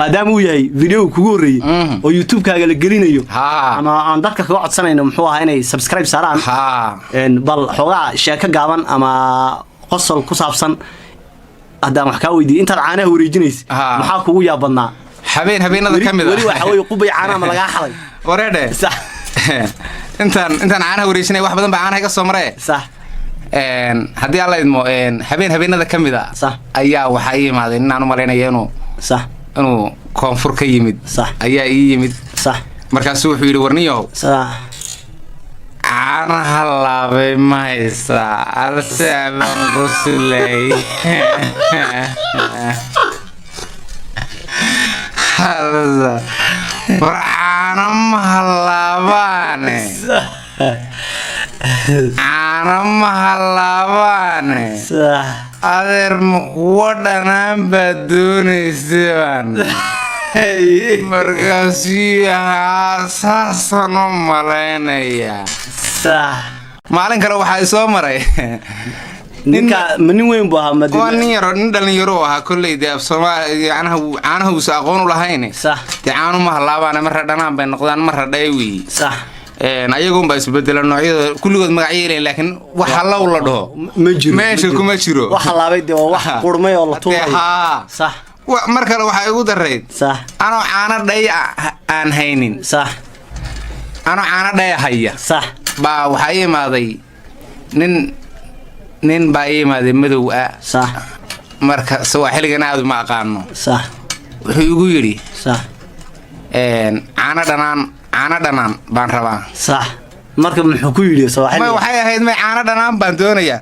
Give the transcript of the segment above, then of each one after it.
Maadaama uu yahay video kugu horreeyey oo YouTube-kaaga la gelinayo ama aan dadka kaga codsanayno, muxuu ahaa, inay subscribe saaraan, bal xoogaa sheeko gaaban ama qosol ku saabsan haddaan wax kaa weydiiyo, intaad caanaha wareejinaysa, maxaa kugu yaab badnaa? Habeen habeenada ka mid Weli waxa weeye qubay caanaha ma lagaa xaday? Wareedhe. Intaan caanaha wareejinay wax badan baa caanaha iga soo maree. Haddii Alla idmo, habeen habeenada ka mid a ayaa waxaa ii imaaday ninaan u malaynaya inuu inuu koonfur ka yimid ayaa ii yimid. Markaasuu wuxuu yidhi, "Warniyow, caanaha laabay ma haysaa?" Alse abaan quslay. War caano ma halaabaane, caano ma halaabaane. Adeer, ma kuwo dhanaan baad doonaysabaan? Markaasuu yahaa, saasaan u malaynayaa. Maalin kale waxaa isoo maray Ninka ma nin weyn buu ahaa? Waa nin yaro, nin dhalinyaro u ahaa kolley. Dee af Soomaali yacnaha caanaha uusa aqoon u lahayn. Dee caanu ma halaabaane, marra dhanaan bay noqdaan, marra dhaye weeye. Ayagoon baa isbedela noocyada, kulligood magacyo yeelayn, laakiin wax hallow la dhaho Ma jiro. meesha kuma jiro. Wax halaabay dee waa wax qurmay oo la Dee tuuray. Haa. Mar kale waxaa igu darayd anoo caano dhay aan haynin, anoo caano dhaya haya baa waxaa ii imaaday nin baa ii imaaday madow ah. Marka sawaaxiligan aad uma aqaano. Wuxuu igu yidhi, "Caano dhanaan, caano dhanaan baan rabaa." Sax, marka muxuu ku yidhi May sawaaxili? Waxay ahayd, may, caano dhanaan baan doonayaa.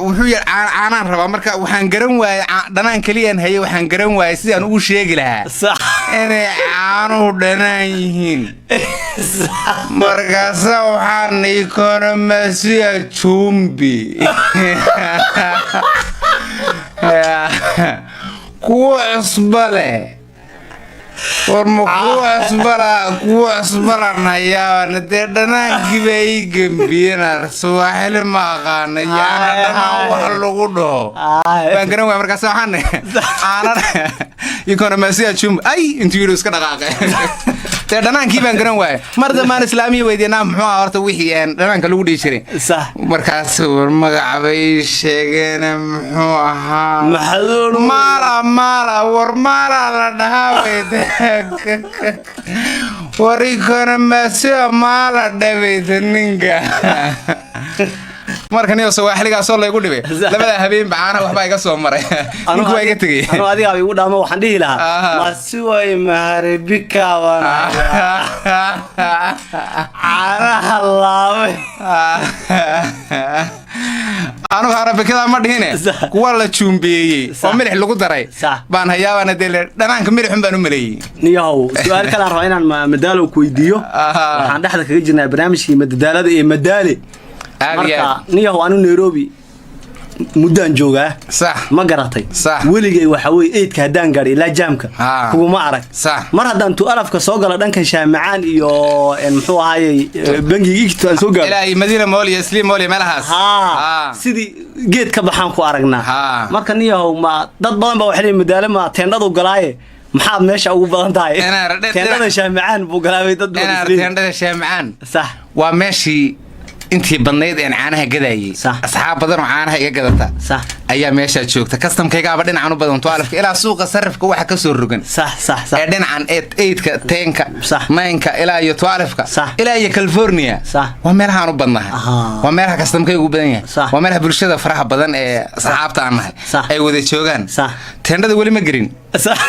Wuxuu yidhi, "Caanaan rabaa." Marka waxaan garan waayey, dhanaan keliyaan hayay, waxaan garan waayey sidaan ugu sheegi lahaa inay caanuhu dhanaan yihiin. Markaasa waxaan iko na maziwa chumvi, kuwa cusba leh. War ma kuwa cusbala, kuwa cusbalan hayaa? Dee dhanaankii baa ii gembiyena, Sawaaxili ma aqaana, yaana dhanaan wax lagu dhaho baan garan waaya. Markaas waxaan caana iko na maziwa chumvi, ay, intuu yidhi iska dhaqaaqay. Dee dhanaankii baan garan waaya. Mar dambaan islaamiya weydiinaa, muxuu ahaa horta wixii aan dhanaanka lagu dhihi jiray? Markaas, war magaca bay ii sheegeen, muxuu ahaa? Maxaduun. Maala, maala, war maala la dhahaa bay. War iko na maziwa mala dhabayta ninka. Marka niyo sawaaxiligaasoo laygu dhibay labada habeenba caanaha waxbaa iga soo maray, ninku waa iga tegey. Anuu adigaa igu dhaamo, waxaan dhihi lahaa, maziwa imeharibika baan, caanaha laabay. Anugu harabikadaa ma dhihine, kuwa la juumbeeyey oo milix lagu daray baan hayaabaana. Dee dhanaanka milixun baan u maleeyey. Niyahow, su-aal kale aan rabaa inaan Madaalo ku weydiiyo. Waxaan dhexda kaga jirnaa barnaamijkii madadaalada ee Madaale. Aad iyo Marka aad. niyahow, anu Nairobi muddaan joogaa. Ma garatay? Sax. Weligay waxa weye eydka haddaan gaadhay ilaa jaamka kuguma arag. Mar haddaan 12-ka soo galo dhankan Shaamacaan iyo muxuu ahaayey, bangiga Equity aan soo gaadho, Ilaa iyo Madiina Mall iyo Slim Mall iyo meelahaas. Haa, sidii geed ka baxaan ku aragnaa. Marka niyahow, ma dad badan baa waxay leeyihin, "Madaale ma teendhadu galaaye, maxaad meesha ugu badan tahay?" Teendhada Shaamacaan buu galaabay dad badan Inaar isleeyihin. Teendhada Shaamacaan waa meeshii intii badnayd een caanaha gadayay. Asxaab badan oo caanaha iga gadata ayaa meeshaa joogta. Kastamkaygaaba dhinacan u badan, 12-ka ilaa suuqa sarifka waxa ka soo rogan sax sax sax ee dhinacan eight-ka, 10-ka, 9-ka ilaa iyo 12-ka ilaa iyo California waa meelaha aan u badnahay. Waa meelaha kastamkaygu u badan yahay. Waa meelaha bulshada faraha badan ee asxaabta aan nahay ay wada joogaan. Teendhada weli ma gelin,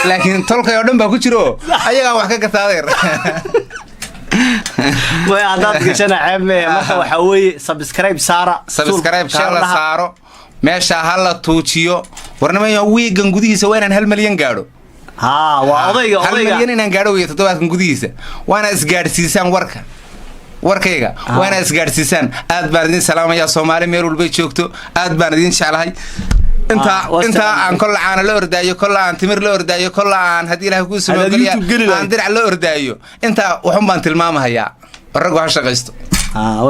laakiin tolkay oo dhan baa ku jiro, ayagaa wax ka gata, adeer. Way, haddaad gashana ceeb mehe. Marka waxaa weeye, subscribe saara. Subscribe ha la Share. saaro, meesha ha la tuujiyo. Warnimaya, wiigan gudihiisa waa inaan 1 malyan gaadho. Haa, waa odayga. hal Odayga. malyan inaan gaadho weeye toddobaadkan gudihiisa. Waana isgaadhsiisaan warka, warkayga waana isgaadhsiisaan. Aad baan idin salaamayaa, Soomaali meel walbay joogto, aad baan idin jeclahay. Intaa Waa intaa salaam. aan kolla caana la ordaayo, kolla aan timir la ordaayo, kolla aan, haddii Ilaah kuu Haddaad samogeliya, YouTube geli lahayd. aan dirac la ordaayo, intaa waxun baan tilmaamahayaa. Raggu ha shaqaysto. Haa.